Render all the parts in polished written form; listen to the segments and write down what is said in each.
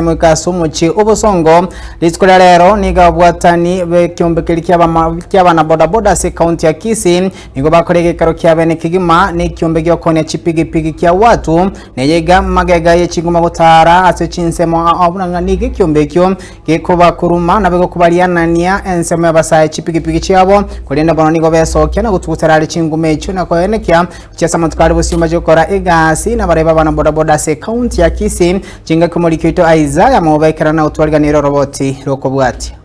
Moika ase omochie obosongo rituko ria rero nigo ababwatani b'ekiombe keria ki'abana bodaboda ase ekaunti ya Kisii nigo bakora egekaro kia bene kegima na ekiombe gi'okoonia chipigipigi kia watu neye iga magega ye chinguma gotara ase chinsemo ao buna ng'a nigo ekiombe ekio gekobakuruma nabo egokobarianania ensemo y'abasae chipigipigi chiabo korende bono nigo besokia na gotugutera are chinguma echio na koenekia Gochia ase amatuko aria bosio mbache gokora egasi nabarebe abana bodaboda ase ekaunti ya Kisii, chingaki omoriki oito Isaiah Mobekerana na gotwariganera oroboti rokobwatia.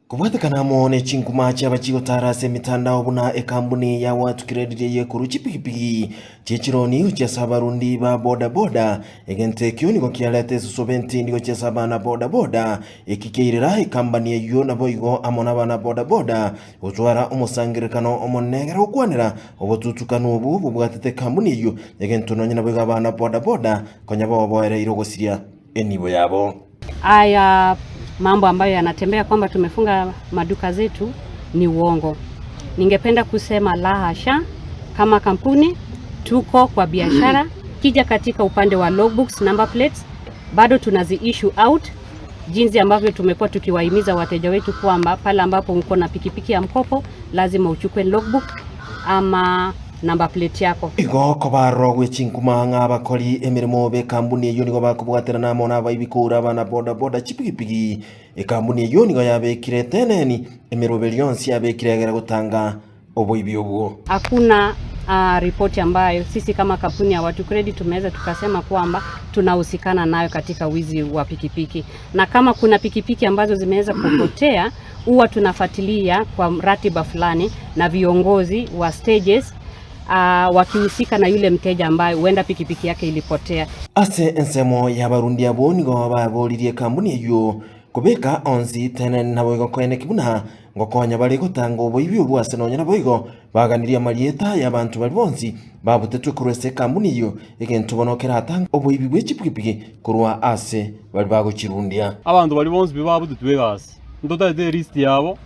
Kobwatekana amo ne chinkuma chi'abachigotara ase emetandao buna ekambuni ya Watu Credit eyekorwa chipigipigi chi'echironi gochia ase abarundi ba boda boda, egento ekio nigo kiareta esusobe entindi gochia ase abana boda boda, eki kiairera ekambani eyio naboigo amo nabana boda boda Gotwara omosangererekano omonene ekero gokwanera obotutukanu obwo bobwatete ekambuni eyio, egento nonye naboigo abana boda boda konya boboereire ogosiria enibo yabo. Haya mambo ambayo yanatembea kwamba tumefunga maduka zetu ni uongo. Ningependa kusema la hasha, kama kampuni tuko kwa biashara. Kija katika upande wa logbooks, number plates bado tunazi issue out jinsi ambavyo tumekuwa tukiwahimiza wateja wetu kwamba pale ambapo uko na pikipiki ya mkopo lazima uchukue logbook ama number plate yako. Igo kobarora gwe chinkuma ng'a abakori emeremo b'ekambuni eyio nigo bakobwaterana amo nabaibi koura abana boda boda chipigipigi. Ekambuni eyio nigo yabekire eteneni emeroberi yonsi yabekire egere gotanga oboibi obwo. Hakuna uh, ripoti ambayo sisi kama kampuni ya Watu Credit tumeweza tukasema kwamba tunahusikana nayo katika wizi wa pikipiki, na kama kuna pikipiki ambazo zimeweza kupotea huwa tunafuatilia kwa ratiba fulani na viongozi wa stages uh, wakihusika na yule mteja ambaye huenda pikipiki yake ilipotea. Ase ensemo y'abarundi abwo nigo baboririe ekambuni eyio kobeka onsi tenene naboigo koeneki buna Ngokonya bare gotanga oboibi obwo ase nonya naboigo baganirie amarieta y'abanto baria bonsi babutetwe korwa ase ekambuni eyio, egento bono keratange oboibi bwe chipigipigi korwa ase baria bagochirundia. Abanto baria bonsi pi babutetwe egasi, ntotaete elist yabo,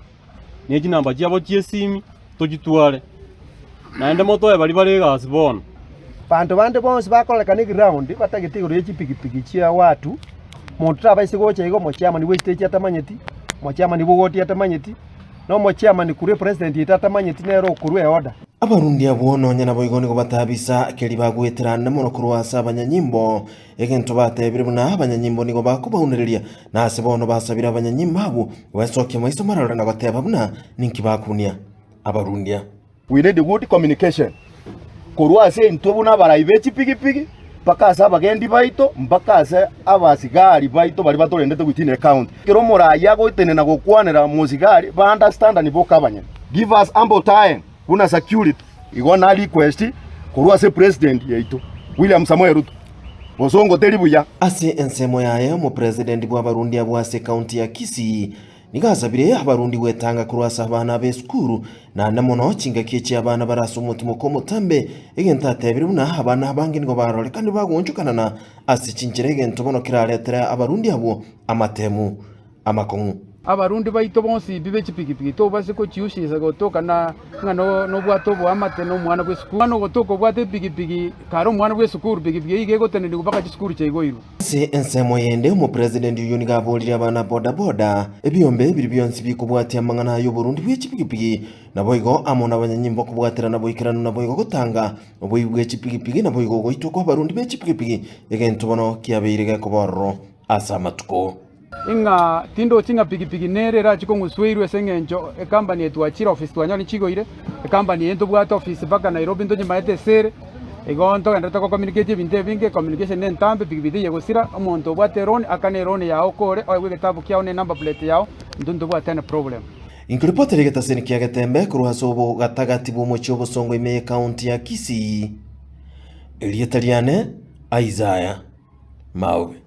ne chinamba chiabo chi'esimi, tochitware, naende motoe baria bare egasi bono. Banto bande bonsi bakorekana eground batagete igoro ye chipigipigi chia watu, monto tabaise gocha iga omochairman bwe estage atamanyeti, omochairman bwe ward atamanyeti, na omochairman korwa epresident yaito atamanyeti nere okorwa eorder. Abarundi abwo nonya naboigo nigo batabisa keria bagweterana mono korwa ase abanyanyimbo, egento batebire buna abanyanyimbo nigo bakobaunereria, na ase bono basabire abanyanyimbo abwo gwesokia maiso marore na goteba buna ninki bakunia abarundia. We need good communication korwa ase intwe buna abarai be chipigipigi mpaka ase abagendi baito mpaka ase abasigari baito baria batorendete within a county. Ekero omorai agotenena gokwanera omosigari ba understandani boka abanyene. Give us ample time buna security. Igo na request korwa ase president yaito William Samoei Ruto. Bosongo teri buya. Ase ensemo yaye omopresident bw'abarundi abwo ase ekaunti ya Kisii Nigo asabire abarundi gwetanga korwa ase abana b'esukuru, naende mono chingaki echi abana bare ase omotimoko omotambe, egento atebire buna abana abange nigo barorekanire bagoonchokanana ase chinchera egento bono keraretere abarundi abwo amatemu amakong'u. Abarundi baito bonsi pi be chipigipigi tobase gochiushisa gotoka na ng'a nobwate oboamate na omwana bw'esukuru. Omwana ogotoka obwate epigipigi kare omwana bw'esukuru, pigipigi eyio iga egotenenigwa mpaka chisukuru chiaigoirwe. Ase ensemo yende omopresident oyio nigo aborire abana boda boda ebiombe biria bionsi bikobwatia amang'ana ay'oborundi bwe chipigipigi naboigo amo nabanyanyimbo kobwaterana boikeranu naboigo gotanga oboibi bwe chipigipigi naboigo ogoitwa kw'abarundi be chipigipigi egento bono kiabeire gekoba ororo ase amatuko. Ing'a tindochi ng'a pigipigi nere erache kong'usueirwe ase eng'encho ecompany eye twachire office twanyora chigoire, ecompany eye ntobwate office mpaka Nairobi ntonyemayete ase ere, igo ntogenderete go communicate ebinto ebinge, communication ne entambe, pigipigi teiyo egosira, omonto obwate eloan akane eloan yago okore, oegwe egetabu kiago na enumber plate yago, intwe ntobwate any problem. Inkoripotera egetaseni kia Getembe korwa ase obogatagati bw'omochie obosongo ime y'Ekaunti ya Kisii. Erieta riane Isaiah Maobe.